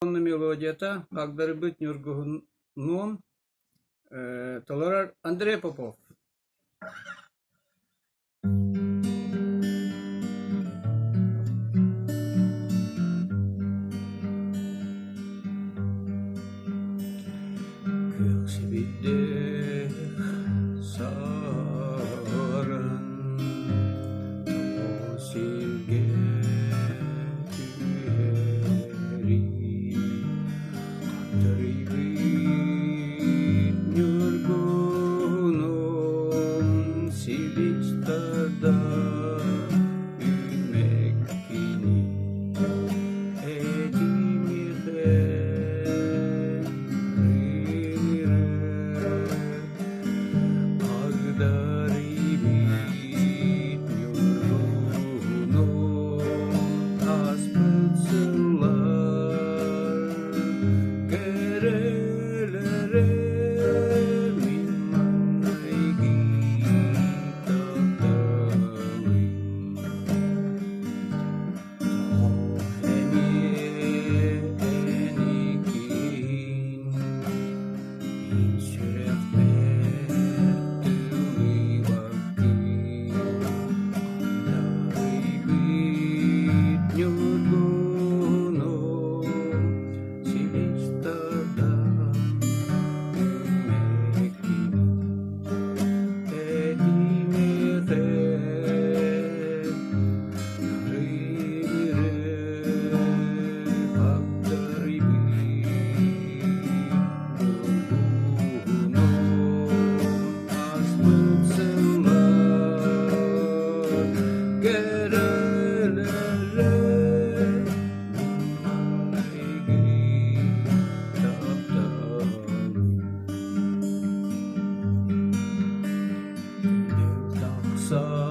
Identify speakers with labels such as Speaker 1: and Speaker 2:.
Speaker 1: Уонна мелодията «Хагдарбыт Ньургуһунуом» толорор Андрей Попов. Күөх сибирдэх сааран тоҕо сиргэ түһэрий Хатырыйбыт ньургуһунум силис тардар үүмэккини этимиэхэ Агдарыйбыт ньургуһунум ааспыт сыллар кэрэлэрэ мин маҥнайгы тапталым. Эмиэ эникин мин сүрэхпэр тыллыбаккын Хатарыйбыт ньургуһунум силис тардан үүммэккин Этимиэхэ Тахсан.